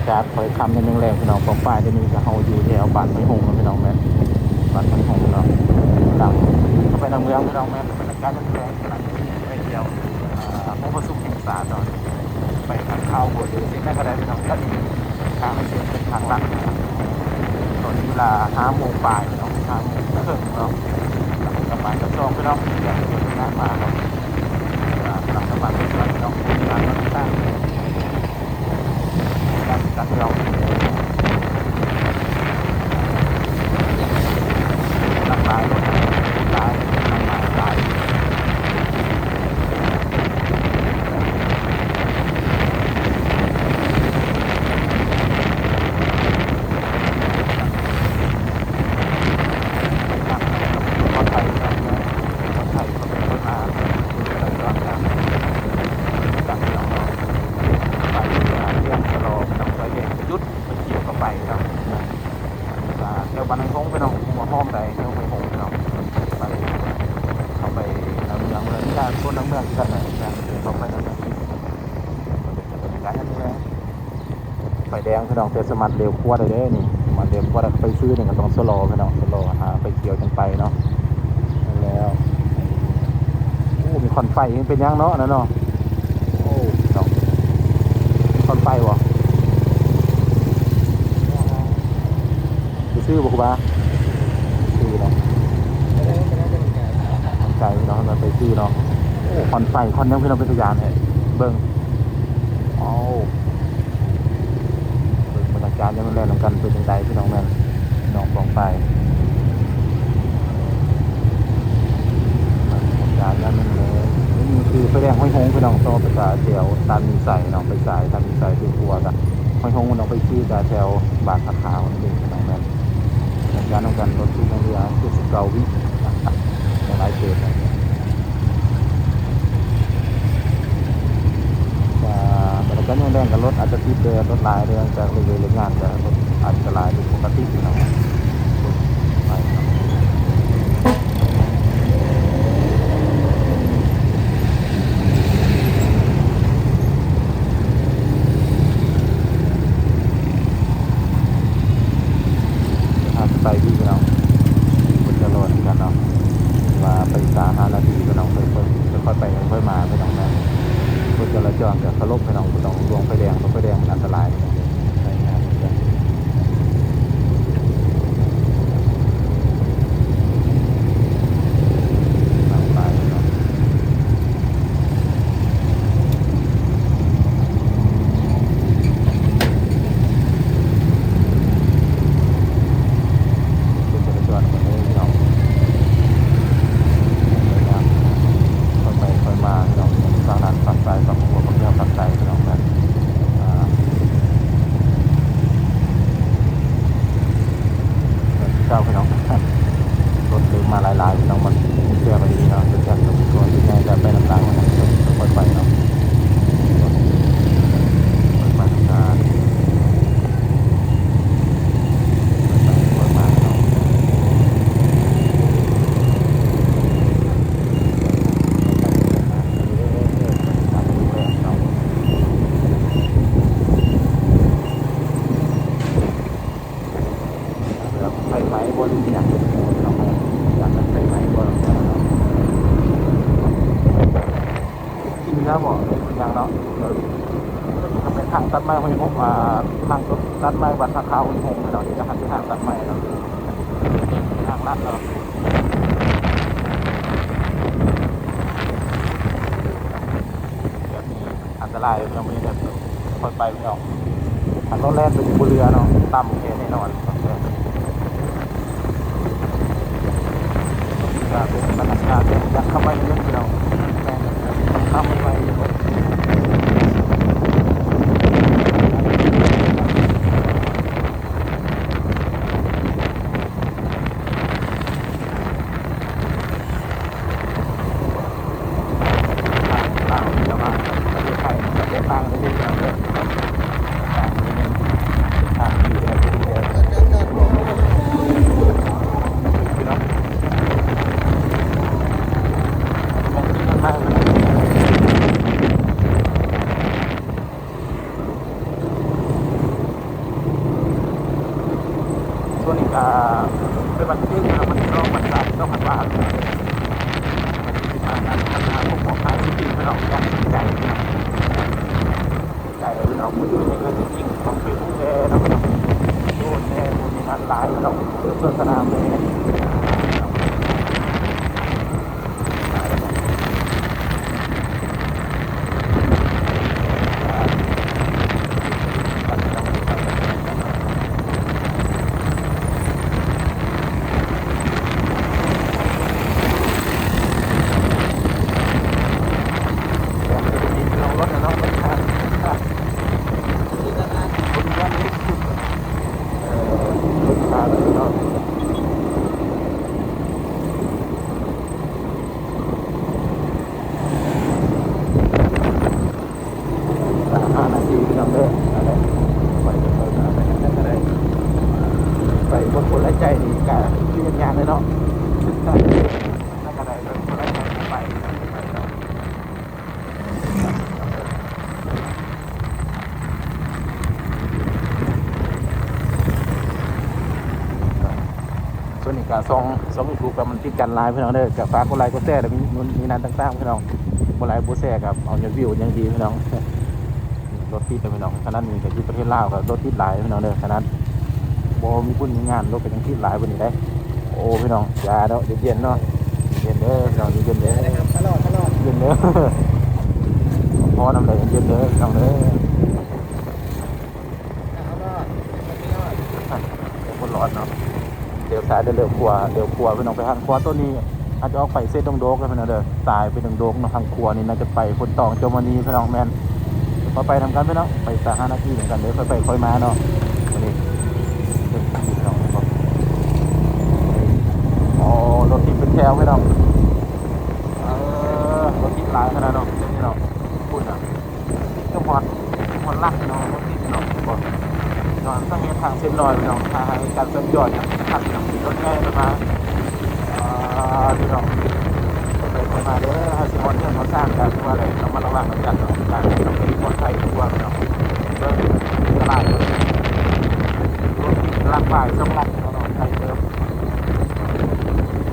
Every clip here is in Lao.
ກາດຄ່ອຍຄ່ຳຍາມແລງໆ ພີ່ນ້ອງປ້ອງປາຍ. ດຽວນີ້ກະເຮົາຢູ່ແຖວບ້ານຫ້ວຍຫົງເນາະ ພີ່ນ້ອງ ແມ່ນບ້ານຫ້ວຍຫົງເນາະ. ຫຼັງເຂົ້າໄປໃນເມືອງ ພີ່ນ້ອງ ແມ່ນບັນຍາກາດຍາມແລງ ກຳລັງໄປທ່ຽວ ອ່າ ຫໍປະຊຸມແຫ່ງຊາດເນາະ ໄປທາງເຂົ້າໂບດ ຫຼື ເສັ້ນໃດກະໄດ້ ພີ່ນ້ອງ. ທາງນີ້ເປັນທາງລັດ ຕອນນີ້ເວລາຫ້າໂມງປາຍ ພີ່ນ້ອງ ຫ້າໂມງເຄິ່ງເນາະ. ກະໄປກັບສອງ ພີ່ນ້ອງ ແຕ່ເດີນທາງມາເນາະ ກຳລັງສະບາຍ ພີ່ນ້ອງ ກັນ ກັນ ພີ່ນ້ອງ ຫຼັກຫຼາຍ ລົດ ລົດຫຼາຍ ຫຼັກຫຼາຍ ຫຼາຍ. ໄປ ເຂົ້າໄປໃນເມືອງເລີຍ ມີແຕ່ຄົນໃນເມືອງແຫຼະ ເຂົ້າໄປໃນເມືອງ. ໄຟແດງ ພີ່ນ້ອງ ແຕ່ສາມາດລ້ຽວຂວາໄດ້ເດ້ນີ້ ມາລ້ຽວຂວາໄດ້. ໄປຊື້ນີ້ກະຕ້ອງຊະລໍ ພີ່ນ້ອງ ຊະລໍ ຖ້າໄຟຂຽວຈັ່ງໄປເນາະ. ແລ້ວ ໂອ້ ມີຄວັນໄຟ ເປັນຫຍັງເນາະ ອັນນັ້ນເນາະ. ໂອ້ ພີ່ນ້ອງ ມີຄວັນໄຟບໍ່? ໄປຊື້ບໍ່ ຄູບາ? ຊື້ເນາະ ໄກເນາະ ໄປຊື້ເນາະ. ໂອ້ ຄວັນໄຟ ຄວັນຫຍັງ ພີ່ນ້ອງ ເປັນຕາຢ້ານແທ້. ເບິ່ງ ໂອ້ ເບິ່ງບັນຍາກາດຍາມແລງນຳກັນ ເປັນຈັ່ງໃດ ພີ່ນ້ອງ ແມ່ນ ພີ່ນ້ອງປ້ອງປາຍ. ບັນຍາກາດຍາມແລງ ນີ້ຄືໄຟແດງຫ້ວຍຫົງ ພີ່ນ້ອງ ຕໍ່ໄປກະແຖວຕາດມີໄຊເນາະ ໄປສາຍຕາດມີໄຊ ຖືກຂົວກະຫ້ວຍຫົງເນາະ ໄປທີ່ກະແຖວບ້ານຜາຂາວນັ້ນເອງ ພີ່ນ້ອງ ແມ່ນ ບັນຍາກາດນຳກັນ. ລົດຕິດໃນເວລາເຈັດສິບເກົ້າວິ ຫຼາຍເຕີບ. ກະ ບັນຍາກາດຍາມແລງກະລົດອາດຈະຕິດເດີ ລົດຫຼາຍເດີ ຈາກເລີກເລີກງານກະລົດອາດຈະຫຼາຍເປັນປົກກະຕິເນາະ. ເດີນທາງໄປດີພີ່ນ້ອງ ເພິ່ນຈະລໍນຳກັນເນາະ ວ່າໄປສາມຫ້ານາທີພີ່ນ້ອງ ເພິ່ນ ເພິ່ນຄ່ອຍໄປຄ່ອຍມາພີ່ນ້ອງນະ. ລົດຈະລາຈອນກະເຄົາລົບພີ່ນ້ອງ ບໍ່ຕ້ອງລ່ວງໄຟແດງ ເພາະໄຟແດງມັນອັນຕະລາຍ. ໄປງານ ໄປເນາະ. ເປັນຈະລາຈອນເລີຍພີ່ນ້ອງ ຄ່ອຍໄປຄ່ອຍມາພີ່ນ້ອງ. ຝັ່ງນັ້ນຝັ່ງຊ້າຍ ຝັ່ງຂວາ ຝັ່ງເໜືອຝັ່ງໃຕ້ພີ່ນ້ອງ ແມ່ນ ອ່າ ເຈົ້າພີ່ນ້ອງ ລົດເລີ່ມມາຫຼາຍໆ ພີ່ນ້ອງ ມັນແຄບອີ່ຫຼີເນາະ ແຄບ ແຕ່ກ່ອນຊິໃຫຍ່ ແຕ່ໄປນຳທາງມັນຄ່ອຍໄປເນາະ ຄ່ອຍໄປນຳທາງ ຄ່ອຍໄປຄ່ອຍມາເນາະ. ໄຟໄໝ້ບໍ່ ຫຼື ຫຍັງ ຢາກໄຟໄໝ້ບໍ່ ກິນແລ້ວບໍ່ ຫຍັງເນາະ. ເອີ ໄປທາງຕັດໄມ້ຫ້ວຍຫົງ ອ່າ ທາງຕັດໄມ້ບ້ານທ່າຂາວຫ້ວຍຫົງເນາະ ນີ້ກະທາງຕັດໄມ້ເນາະ ທາງລັດເນາະ. ແບບນີ້ອັນຕະລາຍເນາະ ມື້ນີ້ແບບຄ່ອຍໄປເນາະ ຄັນລົດແລ່ນໄປນີ້ບໍ່ເຫຼືອເນາະ ຕ່ຳແທ້ແນ່ນອນ. ກະເປັນບັນຍາກາດ ຢາກເຂົ້າໄປເບິ່ງພີ່ນ້ອງ ແມ່ນ ເຂົ້າໄປ ພີ່ນ້ອງ. ອ່າ ເປັນວັນທີໜຶ່ງ ແລ້ວ ວັນທີສອງ ວັນທີສາມ ສອງພັນບາດ ຊິມານັດກັນຫາພວກພໍ່ຄ້າຈີນເນາະ ຢ່າງໃຈເນາະ ໃຈເນາະ ມື້ນີ້ກໍຊິຍິງຂອງເຟສບຸກແດ່ເນາະ ໂດນແດ່ ໂດນໃນນັ້ນຫຼາຍເນາະ ເປີດສະໜາມແດ່. ອ່າ ຫ້ານາທີພີ່ນ້ອງເດີ ນັ້ນແຫຼະ ໄປເບິ່ງເອົາໄປນຳກັນກໍໄດ້ ໄປຄົນລະໃຈນີ້ກະຄືຍັງຍາກເລີຍເນາະ ນັ້ນກໍໄດ້ເບິ່ງຄົນລະໃຈໄປ ໄປເນາະ. ສ່ວນນີ້ກະຊ່ອງ ຊ່ອງຢູທູບກະມັນຕິດກັນຫຼາຍພີ່ນ້ອງເດີ ກະຝາກກົດໄລກົດແຊ ແລະ ມີ ມີນັ້ນຕ່າງໆ ພີ່ນ້ອງ ບໍ່ໄລບໍ່ແຊກະເອົາຍອດວິວຢ່າງດີພີ່ນ້ອງ. ລົດຕິດເດີພີ່ນ້ອງ ຂະໜາດນີ້ກະຢູ່ປະເທດລາວກະລົດຕິດຫຼາຍພີ່ນ້ອງເດີ ຂະໜາດບໍ່ມີບຸນມີງານລົດກະຍັງຕິດຫຼາຍປານນີ້ເດ້. ໂອ້ ພີ່ນ້ອງ ຢ່າເນາະ ເຢັນໆ ເນາະ ເຢັນເດີພີ່ນ້ອງ ເຢັນເດີ ຕະຫຼອດ ຕະຫຼອດ ເຢັນເດີ ພໍນຳໃດ ເຢັນເດີພີ່ນ້ອງເດີ. ບໍ່ລອດ ບໍ່ລອດເນາະ ລ້ຽວຊ້າຍ ລ້ຽວຂວາ ລ້ຽວຂວາ ພີ່ນ້ອງ ໄປທາງຂວາ ໂຕນີ້ອາດຈະອອກໄປເຊດດົງໂດກເດີພີ່ນ້ອງເດີ ສາຍໄປດົງໂດກເນາະ ທາງຂວານີ້ໜ້າຈະໄປໂພນຕອງ ເຈົ້າມະນີພີ່ນ້ອງ ແມ່ນ ເຮົາໄປນຳກັນພີ່ນ້ອງ ໄປສາມຫ້ານາທີນຳກັນເດີ ຄ່ອຍໄປຄ່ອຍມາເນາະ ມື້ນີ້ເປັນພີ່ນ້ອງ ໂອ້ ລົດຕິດເປັນແຖວພີ່ນ້ອງ ເອີ ລົດຕິດຫຼາຍຂະໜາດເນາະ ເປັນພີ່ນ້ອງ ພຸ້ນນະ ເກືອບຮອດ ຮອດຫຼັກພີ່ນ້ອງ ລົດຕິດພີ່ນ້ອງ ເຫັນບໍ່ ຍ້ອນສາເຫດທາງເສັ້ນນ້ອຍພີ່ນ້ອງ ຖ້າໃຫ້ການສັນຈອນຍັງຄັກພີ່ນ້ອງ ລົດໃຫຍ່ລົດມາ ອ່າ ພີ່ນ້ອງ ໄປໄປມາເດີ ຖ້າຊິຮອດເຮືອນຮອດຊານກະຄືວ່າໄດ້ລະມັດລະວັງນຳກັນເນາະ ການເປັນປອດໄພກວ່າເນາະ ເບິ່ງຕະຫຼາດ ລົດຕິດຫຼັກປາຍສອງຫຼັກເນາະ ໄກເຕີບ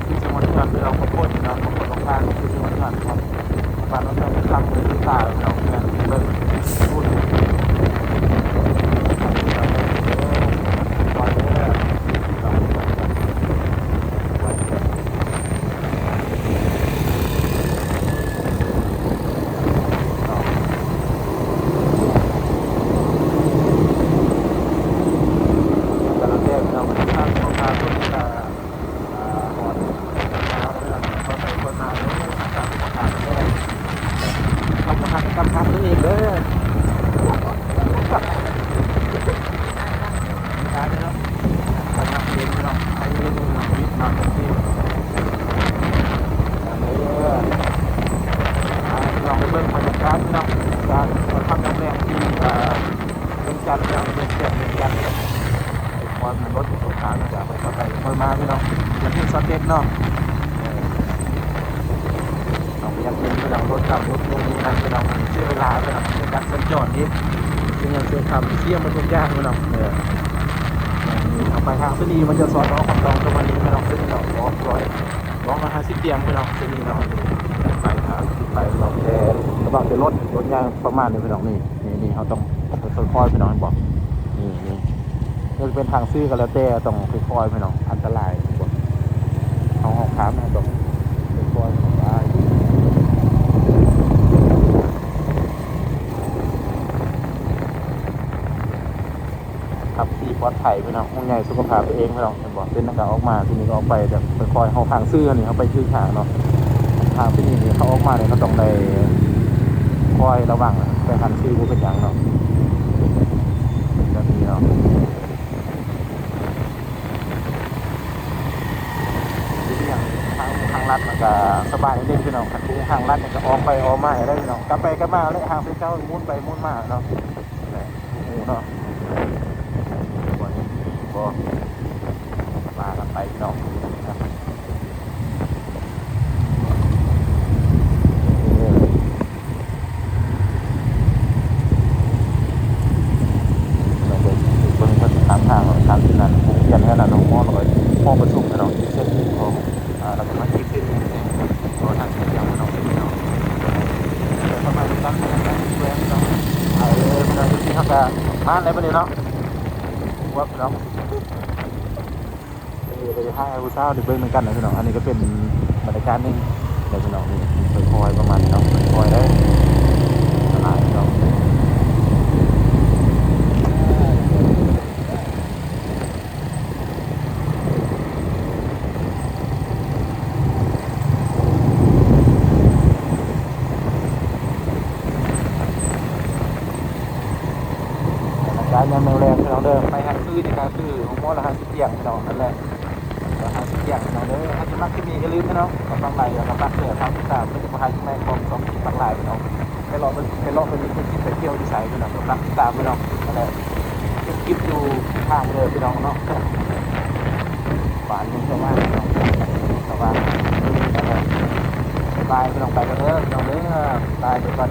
ຄືຊິຮອດເຮືອນ ເຮົາກໍພົ້ນເນາະ ຄົນອອກທາງຄືຊິຮອດເຮືອນເນາະ ບ້ານເຮົາເຈົ້າກໍຕັ້ງເປັນຕາເນາະ ເຮືອນເບິ່ງ ລອງໄປເບິ່ງບັນຍາກາດເນາະ ການທຳງານແລງທີ່ ເອີ ວຽງຈັນເນາະ ວຽງຈັນ ວຽງຈັນ ໄປຄອນລົດສົງຄາມ ຈາກໄປ ໄປມາພີ່ນ້ອງ ມັນມີຊອດເດັດເນາະ ເອີ ເຮົາກໍຢາກເຫັນພີ່ນ້ອງ ລົດເກົ່າລົດໂຍນນີ້ນະພີ່ນ້ອງ ເສຍເວລາພີ່ນ້ອງ ໃນການສັນຈອນອີກ ເສຍຫຍັງເສຍຄຳ ເສຍໝົດທຸກຢ່າງພີ່ນ້ອງ ເອີ ເຮົາໄປທາງເສັ້ນນີ້ ມັນຈະສອດອອກຂອງດອງຕະວັນນີ້ພີ່ນ້ອງ ເສັ້ນດອກ ດອກ ດອກ ສອງຮ້ອຍຫ້າສິບຕຽງພີ່ນ້ອງ ເສັ້ນນີ້ເນາະ ໄປ ໄປ ໄປ ລອງແຕ່ ລະຫວ່າງແຕ່ລົດ ລົດຍ່າງປະມານນີ້ພີ່ນ້ອງ ນີ້ ນີ້ ນີ້ ເຮົາຕ້ອງຄ່ອຍໆ ພີ່ນ້ອງ ເຫັນບໍ່ ນີ້ ນີ້ ເຊິ່ງເປັນທາງຊື່ກໍແລ້ວແຕ່ ຕ້ອງຄ່ອຍໆ ພີ່ນ້ອງ ອັນຕະລາຍ ເຫັນບໍ່ ເຮົາ ເຮົາຂ້າມ ເຮົາຕ້ອງຄ່ອຍໆ ໄປ ຂັບขี่ปลอดภัย พี่น้อง ห่วงใยสุขภาพตัวเอง พี่น้อง เห็นบ่ เส้นนั้นก็ออกมา ทีนี้ก็ออกไปแบบค่อยๆ เฮาทางซื่อนี่ เฮาไปถืกทางเนาะ ทางที่นี่นี่ เขาออกมานี่ เขาต้องได้คอยระวัง ไปทางซื่อบ่เป็นหยังเนาะ แบบนี้เนาะ ทาง ทางลัดมันก็สบายนิดนึง พี่น้อง คันทางลัดมันก็ออกไปออกมาได้ พี่น้อง กลับไปกลับมาเลย ทางเส้นเก่าหมุนไปหมุนมาเนาะ แหละ ฮู้เนาะ บ่ บ่ ว่ากันไปพี่น้อง เบิ่ง เบิ่งเพิ่นตามทาง ตามที่นั่น โรงเรียนแถวนั้น โรงหมอ แล้วก็ ເຮົາກະມາແລ້ວບັດນີ້ເນາະ ຄວບເນາະ ເອີ ເດີ ເດີ ເດີ ໃຫ້ຜູ້ສາວໄດ້ເບິ່ງນຳກັນນະພີ່ນ້ອງ. ອັນນີ້ກະເປັນບັນຍາກາດໜຶ່ງເດີພີ່ນ້ອງ ນີ້ ຄ່ອຍໆ ປະມານນີ້ເນາະ ຄ່ອຍໆ ເດີ ຫຼາຍພີ່ນ້ອງ. ບັນຍາກາດຍາມແລງໆ ພີ່ນ້ອງເດີ ໄປຫາຊື້ນີ້ກະຄືຫົກໂມງລະຫ້າສິບກຽງພີ່ນ້ອງ ນັ້ນແຫຼະ ລະຫ້າສິບກຽງພີ່ນ້ອງເດີ. ໃຜທີ່ມັກຄລິບນີ້ຢ່າລືມພີ່ນ້ອງ ກະຝາກໄລກະຝາກແຊ ຝາກຕິດຕາມ ເພື່ອຈະບໍ່ພາດຄລິບໃໝ່ຂອງຊ່ອງ Speed Park Life ພີ່ນ້ອງ. ໄປເລາະເບິ່ງ ໄປເລາະເບິ່ງຢູ່ ໄປກິນໄປທ່ຽວຢູ່ໃສພີ່ນ້ອງ ກະຝາກຕິດຕາມພີ່ນ້ອງ ແລະ ເກັບຄລິບຢູ່ທາງເດີພີ່ນ້ອງເນາະ ຫວານຢູ່ເທົ່າມາພີ່ນ້ອງ ເພາະວ່າ ບາຍບາຍພີ່ນ້ອງ ໄປກ່ອນເດີພີ່ນ້ອງເດີ ບາຍບາຍກ່ອນ.